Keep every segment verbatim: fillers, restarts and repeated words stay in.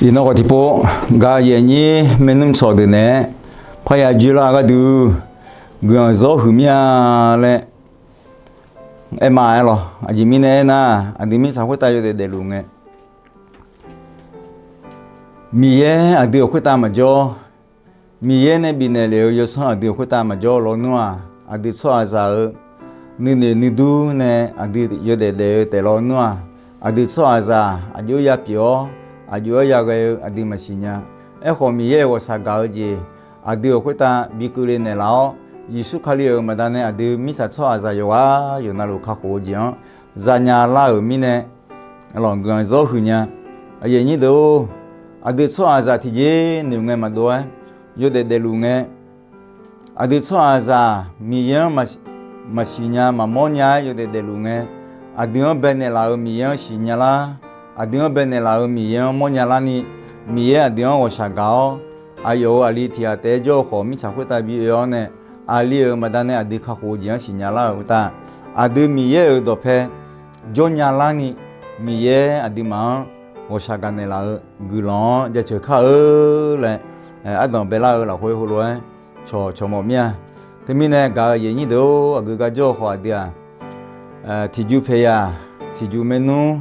Iqnan khawf tiqpov, gaq-eu yaeqnyir maernmr tsawq deuq naeq-aer parya joerlar-eu gharduq, guiqlanq zawr huiq mir-a laer aermawf-aer lawq. Aqjeq mirnae aernar, aqdui mirtsaq khoertav yawdaef daefluf ngae, Miqyaer aqdui-euq khoertav maqjawr. Miqyaer nae bifnaeq lef-eu yawsanr aqdui-euq khoertav maqjawr lawnmr-aq, aqdui tsawrhaqzaq-euq nuinoeq nuidur nae aqdui yawdaef daef-eu taef lawnmr-aq, aqdui tsawrhaqzaq aqjox-aer ya pyeuf-awr, aqjox-aer ya ghae-eu aqdui maqsiq nya. Aerkhawf, Miqyaer-euq ghawqshaq gaq-eu jeq aqdui-euq khoertav bi keuvle naeqlaf-awr, Yeqsur Kali-euq baqdanae aqdui mirtsaq tsawrhaqzaq yawqghaq yawqnavluf kakhof-eu jeq-anr zanya lar-euq mirnae, guiqlanq zawr huiq nya. Aqyuif aqnyir deuq-or, aqdui tsawrhaqzaq tiqjeq noeq ngae maqdov-aer yawdaef daefluf ngae, aqdui tsawrhaqzaq Miqyaer-anr maqsiq nya maqmawr nya-aer yawdaef daefluf ngae, aqdui-anr baenaeq laf-euq Miqyaer-anr siqnya lar. Aqdui-anr baenaeq laf-euq Miqyaer-anr mawrnya larni, Miqyaer aqdui-anr ghawqshaq gaq-awr, aqyawf-euq aqli tiq ghaq taef-aer jawr-eu khawf, mirtsaq khoertav bi oe-awr nae, aqli-euq baqdanae aqdui kakhof-eu jeq-anr siqnya lar-euq uqtaf, aqdui Miqyaer-euq dawqpae jawrnya larni, Miqyaer aqduimaf-anr ghawqshaq gaqnaeq laf-eu guiqlanq-anr jaceuq kar-eu laer, ardanq baelar-eu lafkhoer heulof-aer cawq cawq mawf mir-a. Teumirnae gaq-euq yaeqnyir deuq-or, aqgeu gar jawr-eu khawf aqdui-aq, tiqjuq paeqyaq, tiqjuq maernmr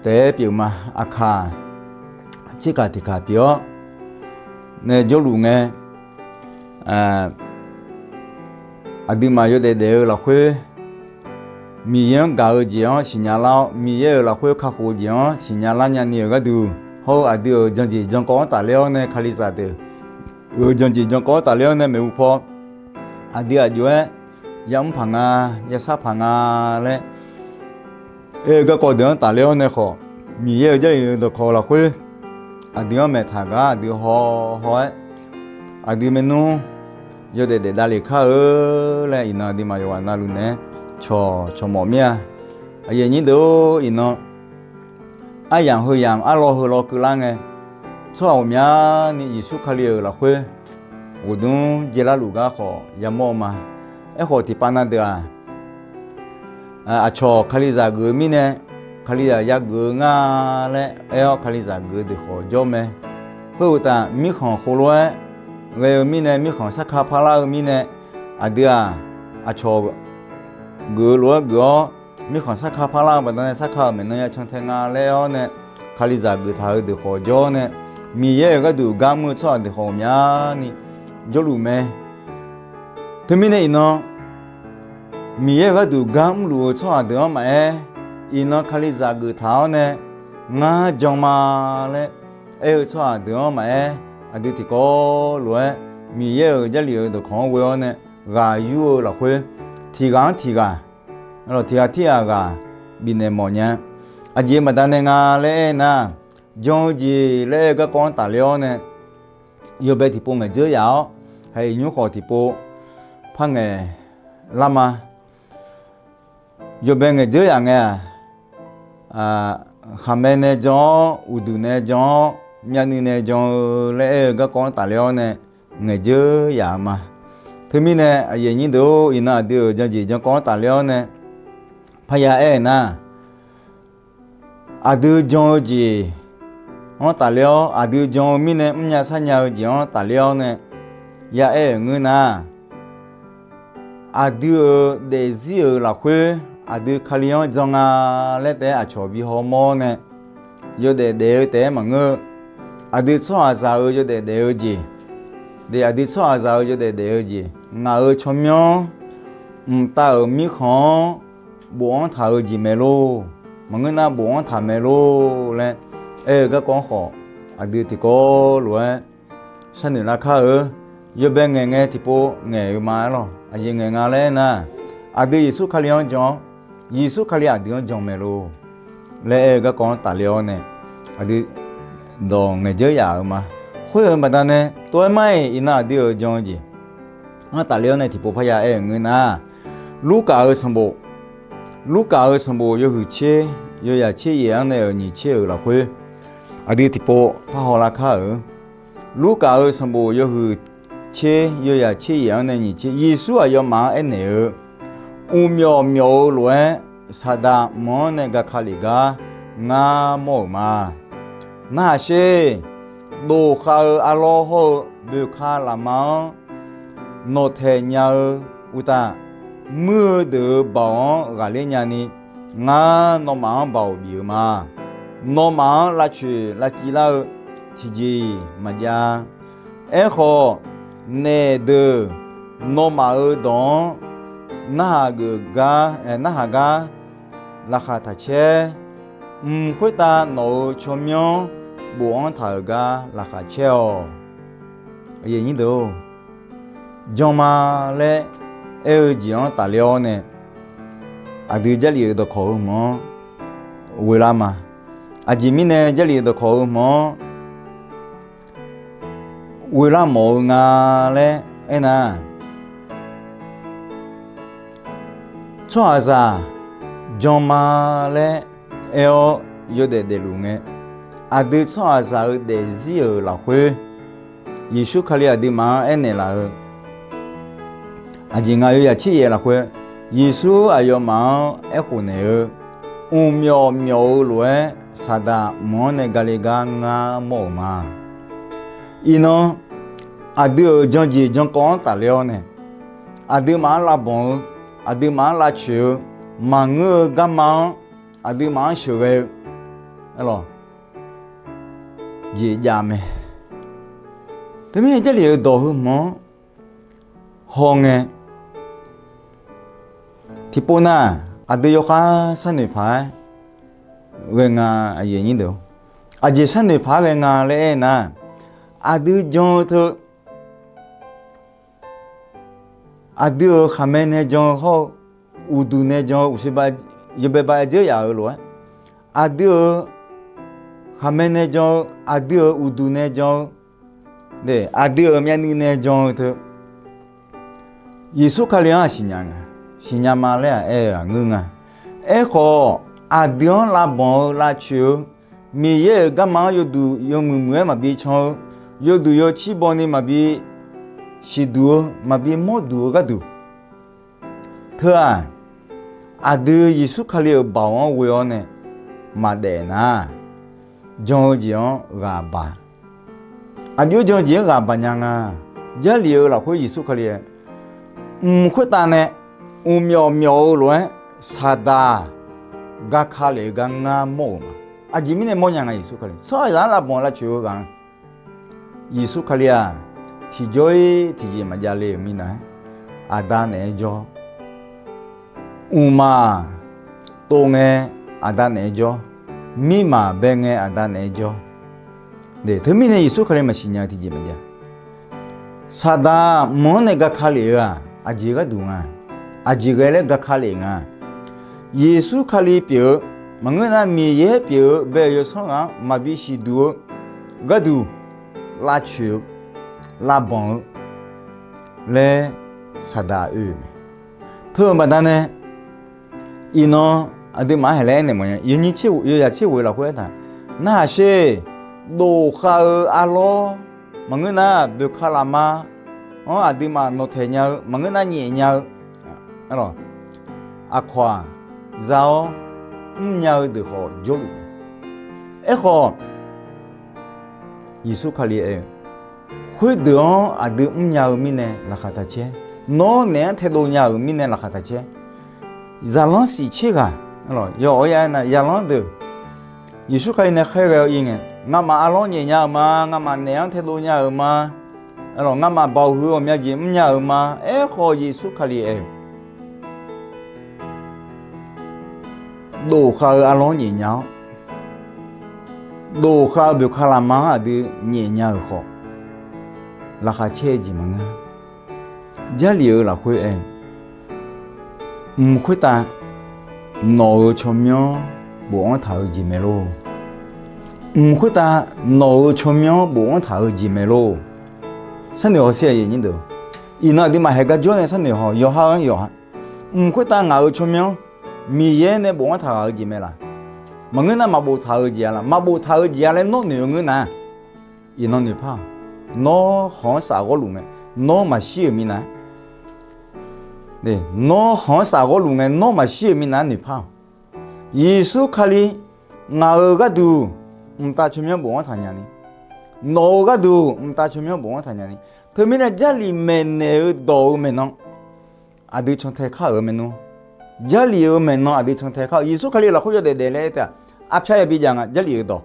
taef-aer pyeuf ma. Aqkaq tserkaq tiqkaq pyeuf-awr nae jawrluf ngae, aqduimaf yawdaef daef-eu lafkhoer, Miqyaer-anr gaq-eu jeq-anr siqnya lar-awr, Miqyaer-euq lafkhoer kakhof-eu jeq-anr siqnya lar nyani-euq gharduq, hawr-eu aqdui-euq janjeq jankawv-anr tafler-awr nae, Kalizaq deuq-euq janjeq jankawv-anr tafler-awr nae maeqhu paw, aqdui aqjox-aer yamr paq nga, yashar paq nga laer aer-eu garkawv deuq-anr tafler-awr nae khawf, Miqyaer-euq Jarlif-eu dawqkawq lafkhoer aqdui-anr maeqtaq gar aqdui haw haw-aer, aqdui maernmr yawdaef daef davlef kar-eu laer iqnan aqduimaf yawqghaq navluf naeq-aer cawq cawq mawf mir-a. Aqyuif aqnyir deuq-or, iqnan aryamq heuyamq arlawr heulof keuvlar ngae, tsawrhaq ghawqmyani Yeqsur Kali-euq lafkhoer ghofdmr jaelar luf gar khawf yamawr-eu ma. Aerkhawf, tiqpav na deuq-aq, aqcawq Kalizaq geuf-eu mirnae, Kalizaq yageuf-eu nga laer aer-awr Kalizaq geuf-eu deuq khawf jawr mae. Khoeruqtaf, mirkhanq khoerlof-aer ghae-eu mirnae, mirkhanq sarkar parlar-eu mirnae, aqdui-aq, aqcawq geuf-eu lof-aer geuf-awr, mirkhanq sarkar parlar-eu baqdanae sarkar-euq maeqnan ya can tae nga laer-awr nae, Kalizaq geuftaq-eu deuq khawf jawr nae, Miqyaer-euq gharduq gar mr-eu tsawrhaq deuq khawf ghawqmyani jawrluf mae. Teumirnae iqnan, Miqyaer-euq gharduq gar mrluf-eu tsawrhaq deuq-anr maqaer, iqnan Kalizaq geuftaq-awr nae, ngar jan ma laer aer-eu tsawrhaq deuq-anr maqaer, aqdui tiqkawv lof-aer Miqyaer-euq Jarlif-euq dawqkawq-anr ghoe-awr nae ghaq yur-eu lafkhoer, tiqghaq-anr tiqghaq, tiqghaq tirghaq ghaq bifnaeq mawf nya. Aqjeq baqdanae nga laer aer nar, jan-eu jeq laer aer-eu garkawv-anr tafler-awr nae, yawbae tiqpov ngaeqdzeur yaf-awr, haeq nymr khawf tiqpov par ngaeq lar ma. Yawbae ngaeqdzeur yaf ngae-aq, khaqmae nae jan-awr, uqduq nae jan-awr, myavnuiv nae jan-eu laer aer-eu garkawv-anr tafler-awr nae, ngaeqdzeur yaf-eu ma. Teumirnae aqyuif aqnyir deuq-or, iqnan aqdui-euq janjeq jankawv-anr tafler-awr nae, parya aer-eu nar, aqdui jan-eu jeq-anr tafler-awr, aqdui jan-eu mirnae mrnya sharnya-eu jeq-anr tafler-awr nae, ya aer-euq ngeur nar, aqdui-euq daefzir-euq lafkhoer aqdui Kali-anr jan nga laer taef-aer aqcawq bi hawmawr-awr nae, yawdaef daef-eu taef-aer maqngeur-eu, aqdui tsawrhaqzaq-euq yawdaef daef-eu jeq, aqdui tsawrhaqzaq-euq yawdaef daef-eu jeq, ngaq-euq tsawrmyanr mqtav-euq mirkhanq-anr bofanr taq-eu jeq mae lor. Maqngeur nar bofanr taq mae lor laer aer-eu garkawv-anr khawf, aqdui tiqkawv lof-aer sharnoeq lar kar-eu. Yawbae ngaeq ngae tiqpov ngaeq-eu ma aer lawq. Aqjeq ngaeq nga laer aer nar, aqdui Yeqsur Kali-anr jan-awr, Yeqsur Kali aqdui-anr jan mae lor laer aer-eu garkawv-anr tafler-awr nae, aqdui dawq ngaeqdzeur yaf-eu ma. Khoer-eu baqdanae tov-aer mar-iq iqnan aqdui-euq jan-eu jeq-anr tafler-awr nae tiqpov parya aer-euq ngeur nar, Lurkaf-euq sanqbof, Lurkaf-euq sanqbof yawhuiq tser, yawyaq tser yaef-anr nae-euq nyiq tser-euq lafkhoer, aqdui tiqpov parhaw lar kar-euq. Lurkaf-euq sanqbof yawhuiq tser, yawyaq tser yaef-anr nae nyiq tser, Yeqsur aqyawfmaf-anr aernaeq-eu, Mqmyawf myawf-eu lof-aer saqdaq mq-anr nae gaka lef gar ngar mawr-euq ma. narhaq sher. Dof khav-eu arlawr hawr-eu boeqka lafma-anr nawqtaeq nya-eu uqtaf, muir-eu deuq-euq baoq-anr ghaqler nyani, ngar nawmaf-anr baoq bif-eu ma. Nawmaf-anr lavcoeq lavciv lar-eu tiqjeq-iq maqjav. Aerkhawf, naef deuq nawmaf-euq dawq-anr narhaq geuf gar, narhaq gar laqkhaq taq caer. Mq khoertav nawq-euq tsawrmyanr bofanr taq-euq gar laqkhaq caer-awq. Aqyuif aqnyir deuq-or, jan ma laer aer-eu jeq-anr tafler-awr nae, aqdui Jarlif-euq dawqkawq-eu hmq-anr ghoelar ma. Aqjeq mirnae Jarlif-euq dawqkawq-eu hmq-anr ghoelar mawf-eu nga laer aernar, tsawrhaqzaq jan ma laer aer-awr yawdaef daefluf ngae, aqdui tsawrhaqzaq-eu daefzir-euq lafkhoer, Yeqsur Kali aqduimaf-anr aernaeq laf-eu, aqjeq nga yawzaq tser yaef lafkhoer, Yeqsur aqyawfmaf-anr aerkhof naeq-eu, mqmyawf myawf-eu lof-aer Saqdaq mq-anr nae gale gar ngar mawr-euq ma. Iqnan, aqdui-euq jan jeq jan kawv-anr tafler-awr nae, aqduimaf-anr lavbanq-eu, aqduimaf-anr lavcoeq-eu, maqngeur-eu garma-anr aqduimaf-anr sheuqghae-eu, jeq jav mae. Teumirnae Jarlif-euq dawq heu hmq-anr hawngae, tiqpov nar, aqdui yawkhav sharnoeq paq-aer ghae nga. Aqjeq sharnoeq paq-aer ghae nga laer aernar, aqdui jan-eu teu aqdui-euq khaqmae nae jan-eu hawr-eu, uqduq nae jan-eu, uqshoe ba, yawbae ba aer dzeur yaf-euq lof-aer, aqdui-euq khaqmae nae jan-eu, aqdui-euq uqduq nae jan-eu, aqdui-euq myavnuiv nae jan-eu teu, Yeqsur Kali-anr-aq siqnya nga, siqnya ma laer-aq aer-eu-aq ngeur nga. Aerkhawf, aqdui-anr lavbanq-eu lavcoeq-eu, Miqyaer-euq garma-anr yawduq yawmuiq muiq-aer maqbi can-eu, yawduq yawcir baw ni maqbi siqduq-eu, maqbi mawrduq-eu gharduq teu-aq, aqdui Yeqsur Kali-euq baoq-anr ghoe-awr nae maqdaef nar, jan-eu jeq-anr ghaq baq. Aqjox jan-eu jeq-anr ghaq baq nya nga. Jarlif-eu lafkhoer Yeqsur Kali-aer, mq khoertav nae mqmyawf myawf-eu lof-aer Saqdaq gaka lef-eu gar ngar mawr-euq ma. Aqjeq mirnae mawrnya nga Yeqsur Kali. Tsawrhaqzaq-anr lavbanq lavcoeq-eu ghaq-anr Yeqsur Kali-aq, tiqjawr-ir tiqjeq maqjav le-euq minav-aer, Aqda naeq-aer jawr. Mqmaq tov ngae Aqda naeq-aer jawr. Mirmaf bae ngae Aqda naeq-aer jawr. Teumirnae Yeqsur Kali maqsiq nya-eu tiqjeq maqjav. Saqdaq mq-anr nae gaka lef-eu-aq, aqjeq gharduq nga. Aqjeq ghae laer gaka lef nga. Yeqsur Kali pyeuf-eu, maqngeur nar Miqyaer pyeuf-eu bae-euq yawsanr ghaq-anr maqbi siqduq-eu gharduq, lavcoeq-eu, lavbanq-eu laer Saqdaq oe-euq mae. Teu-euq baqdanae, iqnan aqduimaf-anr haeq laer aernaeq mawf-a, yawnyir tser ghof, yawzaq tser ghof-eu lafkhoer aertaq, narhaq sher, dof khav-eu arlawr, maqngeur nar boeqka lafma-anr aqduimaf nawqtaeq nya-eu, maqngeur nar nyaef nya-eu, aqkawq-aq, za-awr mrnya-eu deuq khawf jawrluf mae. Aerkhawf, Yeqsur Kali aer-eu, khoerdeuq-anr aqdui mrnya-eu mirnae laqkhaq taq caer. Nawr naeq-anr taedov nya-euq mirnae laqkhaq taq caer. Zaqlanr shif tser ghaq, yawawr ya aernar, zaqlanr deuq Yeqsur Kali nae khaerghae-awr ir ngae, ngamaf arlawr nyaef nya-euq ma, ngamaf naeq-anr taedov nya-euq ma, ngamaf baoq huiq ghawqmya jeq mrnya-euq ma. Aerkhawf Yeqsur Kali aer-eu, dof khav-eu arlawr nyaef nya-awr, dof khav-eu boeqka lafma-anr aqdui nyaef nya-euq khawf, laqkhaq caer-eu jeq maqngeur. Jarlif-eu lafkhoer aer, mq khoertav nawq-euq tsawrmyanr bofanr taq-eu jeq mae lor. Mq khoertav nawq-euq tsawrmyanr bofanr taq-eu jeq mae lor. Sharnoeq hawsher-a, iqnan aqduimaf haeq gar jawr nae sharnoeq haw, yawqha-anr yawqha. Mq khoertav ngaq-euq tsawrmyanr, Miqyaer nae bofanr taq ghaq-eu jeq mae laq? Maqngeur nar maqbof taq-euq jeq-a laq? Maqbof taq-euq jeq-a laer nawr noeq-eu ngeur nar, iqnan noeqpar-awq. Nawr khanq-anr saf ghawrluf ngae, nawr maqshir-euq minav, nawr khanq-anr saf ghawrluf ngae nawr maqshir-euq minav noeqpar-awq. Yeqsur Kali ngaq-euq gharduq mqtav tsawrmyanr bofanr taqnya ni. Nawq-euq gharduq mqtav tsawrmyanr bofanr taqnya ni. Teumirnae Jarlif maeqnaeq-eu dawq-euq maeqnan aqdui cantae kar-euq maernmr. Jarlif-euq maeqnan aqdui cantae kar-eu. Yeqsur Kali-euq lafkhoer yawdaef daef laer aer taef-aq, arpyar yabi jav nga Jarlif-euq dawq.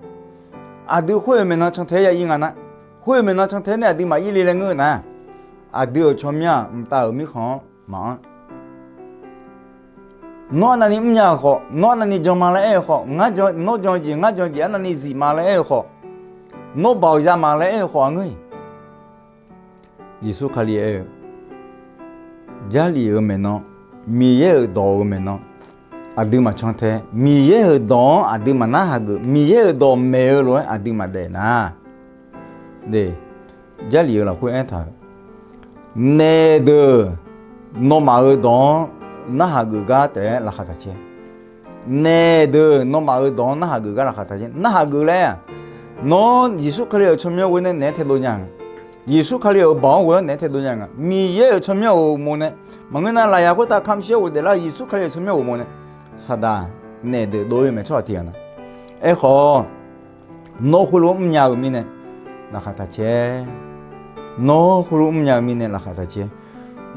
Aqdui khoer-euq maeqnan cantae-aer ya ir nga nar, khoer-euq maeqnan cantae nae aqduimaf ir le laer ngeur-eu nar, aqdui-euq tsawrmyanr-aq mqtav-euq mirkhanq-anr maqanr. Nawr arnavni mrnya-euq khawf, nawr arnavni jan ma laer aer-eu khawf, nawr jan-eu jeq ngar jan-eu jeq arnavni zif ma laer aer-eu khawf, nawr baoq ya ma laer aer-eu khawf-aq ngeur-iq, Yeqsur Kali aer-eu, Jarlif-euq maeqnan, Miqyaer-euq dawq-euq maeqnan aqdui maqcan tae, Miqyaer-euq dawq-anr aqdui maqnarhaq geuf, Miqyaer-euq dawq maeq-eu lof-aer aqdui maqdaef nar, Jarlif-euq lafkhoer aertaq-euq, naef deuq nawmaf-euq dawq-anr narhaq geuf gar taef-aer laqkhaq taq caer. Naef deuq nawmaf-euq dawq-anr narhaq geuf gar laqkhaq taq caer. Narhaq geuf laer-aq, nawr Yeqsur Kali-euq tsawrmyanr ghoe nae naeq-aer taedov nya nga. Yeqsur Kali-euq baoq-anr ghoe-awr naeq-aer taedov nya nga. Miqyaer-euq tsawrmyanr-euq uqmov nae, maqngeur nar lafyaq khoertav kamq shir-aer ghofdaef lar-eu Yeqsur Kali-euq tsawrmyanr uqmov nae, Saqdaq naef deuq dov-ir mae tsawrhaq tiqghaq nar. Aerkhawf, nawr khoerlof-aer mrnya-euq mirnae laqkhaq taq caer. Nawr khoerlof-aer mrnya-eu mirnae laqkhaq taq caer.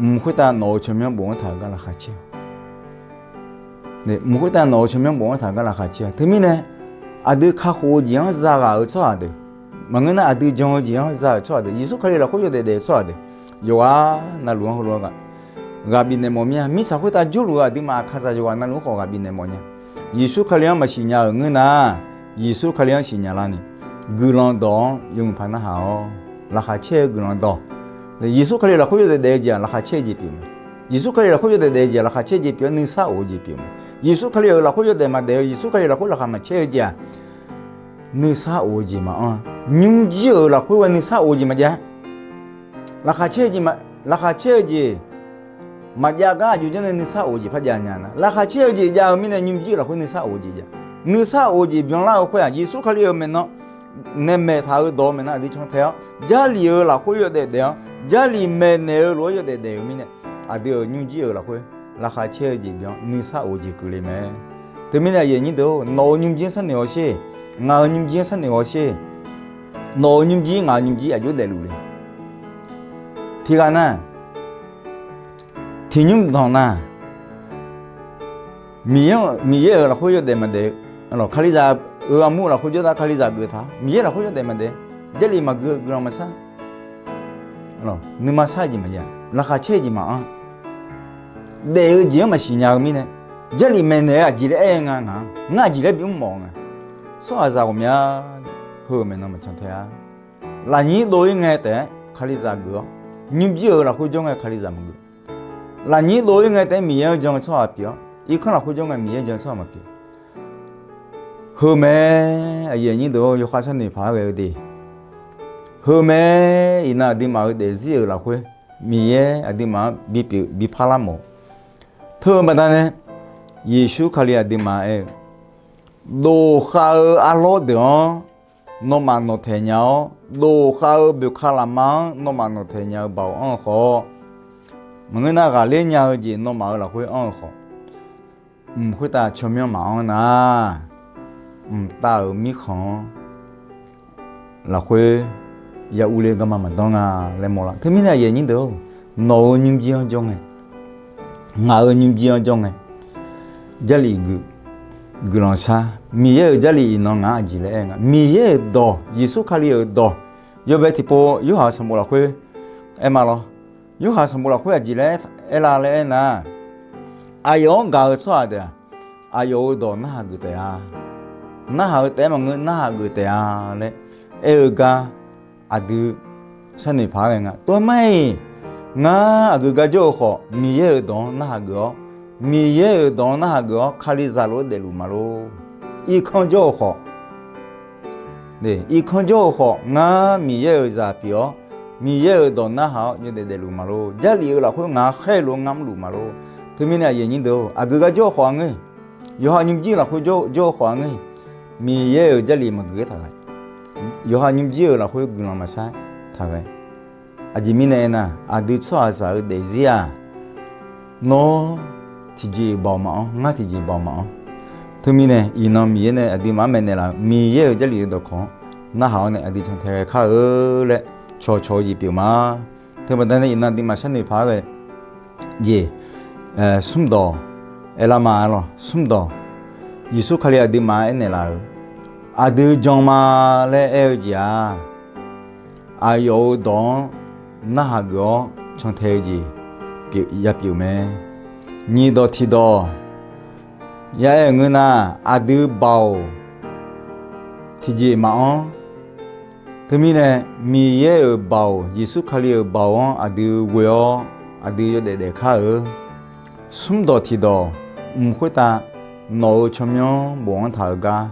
Mq khoertav nawq-euq tsawrmyanr bofanr taq-eu gar laqkhaq caer-awq. Mq khoertav nawq-euq tsawrmyanr bofanr taq-eu gar laqkhaq caer-awq. Teumirnae aqdui kakhof-eu jeq-anr zaghaq-euq tsawrhaq deuq, maqngeur nar aqdui jan-eu jeq-anr za-euq tsawrhaq deuq, Yeqsur Kali lafkhoer yawdaef daef-eu tsawrhaq deuq, yawqghaq navluf-anr heulof-aer ghaq bifnaeq mawf mir-a. Mirtsaq khoertav jawrluf-eu aqduimaf aqkaqzaq yawqghaq navluf-anr khawf ghaq bifnaeq mawf nya. Yeqsur Kali-anr maqsiq nya-euq ngeur nar, Yeqsur Kali-anr siqnya larni, guiqlanq dawq-anr yawmuiq paq narhaq-awr, laqkhaq caer-eu guiqlanq dawq. Yeqsur Kali lafkhoer yawdaef daef-eu jeq-aq laqkhaq caer-eu jeq pyeuf mae. Yeqsur Kali lafkhoer yawdaef daef-eu jeq-aq laqkhaq caer-eu jeq pyeuf-awr nuisar of-eu jeq pyeuf mae. Yeqsur Kali-euq lafkhoer yawdaef maqdaef-eu, Yeqsur Kali lafkhoer laqkhaq maqcaer-eu jeq-aq nuisar of-eu jeq maqanr-a. Nymrjir-euq lafkhoer ghae nuisar of-eu jeq maqjav. Laqkhaq caer-eu jeq, laqkhaq caer-eu jeq maqjav gar aqjox janr nae nuisar of-eu jeq par jav nya nar, laqkhaq caer-eu jeq jav-eu mirnae nymrjir-euq lafkhoer nuisar of-eu jeq jav. Nuisar of-eu jeq byanlar-eu khoer-aq, Yeqsur Kali-euq maeqnan nae maeq taq-eu dawq maeqnan aqdui can tae-awr, Jarlif-euq lafkhoer yawdaef daef-awr, Jarlif maeqnaeq-eu lof-aer yawdaef daef-eu mirnae, aqdui-euq nymrjir-euq lafkhoer laqkhaq caer-eu jeq byan nuisar of-eu jeq keuvle mae. Teumirnae aqyuif aqnyir deuq-or, nawq-euq nymrjir-anr sharnoeq-awr sher. Ngaq-euq nymrjir-anr sharnoeq-awr sher. Nawq-euq nymrjir ngaq-euq nymrjir aqjox daefluf le. Tiqghaq nar, tiqnymr danq nar, Miqyaer-euq lafkhoer yawdaef maqdaef-eu, Kalizaq-euq armur lafkhoer jawrda Kalizaq geuf taq-awr Miqyaer lafkhoer yawdaef maqdaef, Jarlif maqgui-eu guiqlanq maqsar, nuima sar-eu jeq maqjav, laqkhaq caer-eu jeq maqanr, daef-eu jeq-anr maqsiq nya-eu mirnae, Jarlif maeqnaeq-eu aqjeq laer aer-eu nga ngaq-anr, ngar aqjeq laer bimr mawf-eu nga. Tsawrhaqzaq ghawqmya heu-euq maeqnan maqcan tae-a. Lafnyir dov-ir ngae taef-aer Kalizaq geuf-awr, nymrjir-euq lafkhoer jawr ngae Kalizaq maqgeuf. Lafnyir dov-ir ngae taef-aer Miqyaer-anr jan-eu tsawrhaq pyeuf-awr, irkanr lafkhoer jawr ngae Miqyaer-anr jan-eu tsawrhaq maqpyeuf. Heu mae, aqyuif aqnyir deuq-or, yawkhav sharnoeq paq-aer ghae-eu de. Heu mae, iqnan aqduimaf-euq daefzir-euq lafkhoer Miqyaer aqduimaf-anr bipyeuf bipar lar mawf-eu. Teu-eu baqdanae Yeqsur Kali aqduimaf aer-eu, dof khav-eu arlawr deuq-anr nawmaf nawqtaeq nya-awr, dof khav-eu boeqkaq lafma-anr nawmaf nawqtaeq nya-eu baoq anr-eu khawf, maqngeur nar ghaqler nya-eu jeq nawmaf-euq lafkhoer anr-eu khawf, mq khoertav tsawrmyanr maqanr nar, mqtav-euq mirkhanq-anr lafkhoer ya urler garma maqdanr nga laer mawrlar. Teumirnae aqyuif aqnyir deuq-or, nawq-euq nymrjir-anr jawr ngae, ngaq-euq nymrjir-anr jawr ngae, Jarlif guiqlanq shar. Miqyaer-euq Jarlif iqnan ngaq-anr aqjeq laer aer nga, Miqyaer-euq dawq, Yeqsur Kali-euq dawq, yawbae tiqpov Yorhaq sanqbof lafkhoer aer ma lawr. Yorhaq sanqbof lafkhoer aqjeq laer aer la laer aer nar, aqyawf-anr gaq-eu tsawrhaq deuq-aq, aqyawf-euq dawq narhaq geuf taef-a. Narhaq-eu taef-aer maqngeur, narhaq geuf taef-a laer aer-eu gar aqdui sharnoeq paq-aer ghae nga. Tov-aer mar-iq, ngar aqgeu gar jawr-eu khawf, Miqyaer-euq dawq-anr narhaq geuf-awr, Miqyaer-euq dawq-anr narhaq geuf-awr Kalizaq lof-aer daefluf ma lor. Irkanr jawr-eu khawf, irkanr jawr-eu khawf, ngar Miqyaer-euq zaq pyeuf-awr, Miqyaer-euq dawq narhaq-awr yawdaef daefluf ma lor. Jarlif-euq lafkhoer ngaq-anr khaerlof-aer ngar mrluf ma lor. Teumirnae aqyuif aqnyir deuq-or, aqgeu gar jawr-eu khawf-a ngeur, yawqha nymrjir-eu lafkhoer jawr-eu khawf-a ngeur, Miqyaer-euq Jarlif maqgeu-aer taq ghae, yawqha nymrjir-euq lafkhoer guiqlanq maqsar taq ghae. Aqjeq mirnae aernar, aqdui tsawrhaqzaq-eu daefzir-aq, nawr tiqjeq-iq baoq maqanr, ngar tiqjeq baoq maqanr. Teumirnae iqnan Miqyaer nae aqduimaf-anr maeqnaeq laf-euq Miqyaer-euq Jarlif-eu dawqkawq-anr narhaq-awr nae aqdui cantae ghae kar-eu laer cawqcawq-eu jeq pyeuf ma. Teubaqda nae iqnan aqduimaf sharnoeq paq-aer ghae jeq smrdawq aerlar ma lawq. Smrdawq, Yeqsur Kali aqduimaf-anr aernaeq laf-euq aqdui jan ma laer aer-eu jeq-aq, aqyawf-euq dawq-anr narhaq geuf-awr cantae-eu jeq yapyeuf mae. Nyiq dawq tiq dawq ya aer-euq ngeur nar, aqdui baoq tiqjeq maqanr. Teumirnae Miqyaer-euq baoq, Yeqsur Kali-euq baoq-anr aqdui ghoe-awr aqdui yawdaef daef kar-eu. Smrdawq tiq dawq mq khoertav nawq-euq tsawrmyanr bofanr taq-euq gar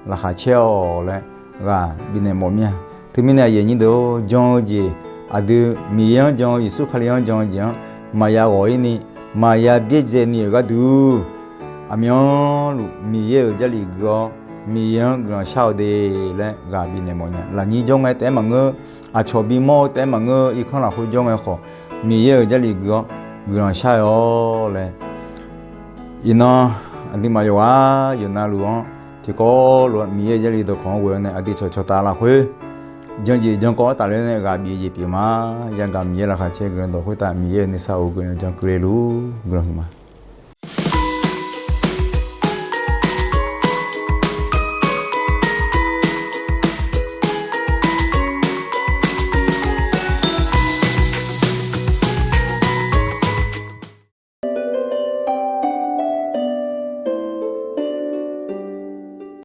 laqkhaq caer-awq laer ghaq bifnaeq mawf mir-a. Teumirnae aqyuif aqnyir deuq-or, jan-eu jeq aqdui Miqyaer-anr jan-eu, Yeqsur Kali-anr jan-eu jeq-anr maqya ghawq-ir ni, maqya byaerdzae ni-euq gharduq, aqmyanluf Miqyaer-euq Jarlif gui-awr Miqyaer-anr guiqlanq shar-eu de laer ghaq bifnaeq mawf nya. Lafnyir jawr ngae taef-aer maqngeur, aqcawq bimawr-eu taef-aer maqngeur, irkanr lafkhoer jawr ngae khawf Miqyaer-euq Jarlif gui-awr guiqlanq shar-awq laer, iqnan aqduimaf yawqghaq yawqnavluf-anr tiqkawv lof-aer Miqyaer-euq Jarlif dawqkawq-anr ghoe-awr nae aqdui cawqcawq taf lafkhoer jan jeq jan kawv-awr tafler nae ghaq bif-eu jeq pyeuf ma. Yagaq Miqyaer laqkhaq caer guiqlanq dawq khoertav Miqyaer-euq nuisar of guiqlanq jan keuvle luf guiqlanq huiq ma.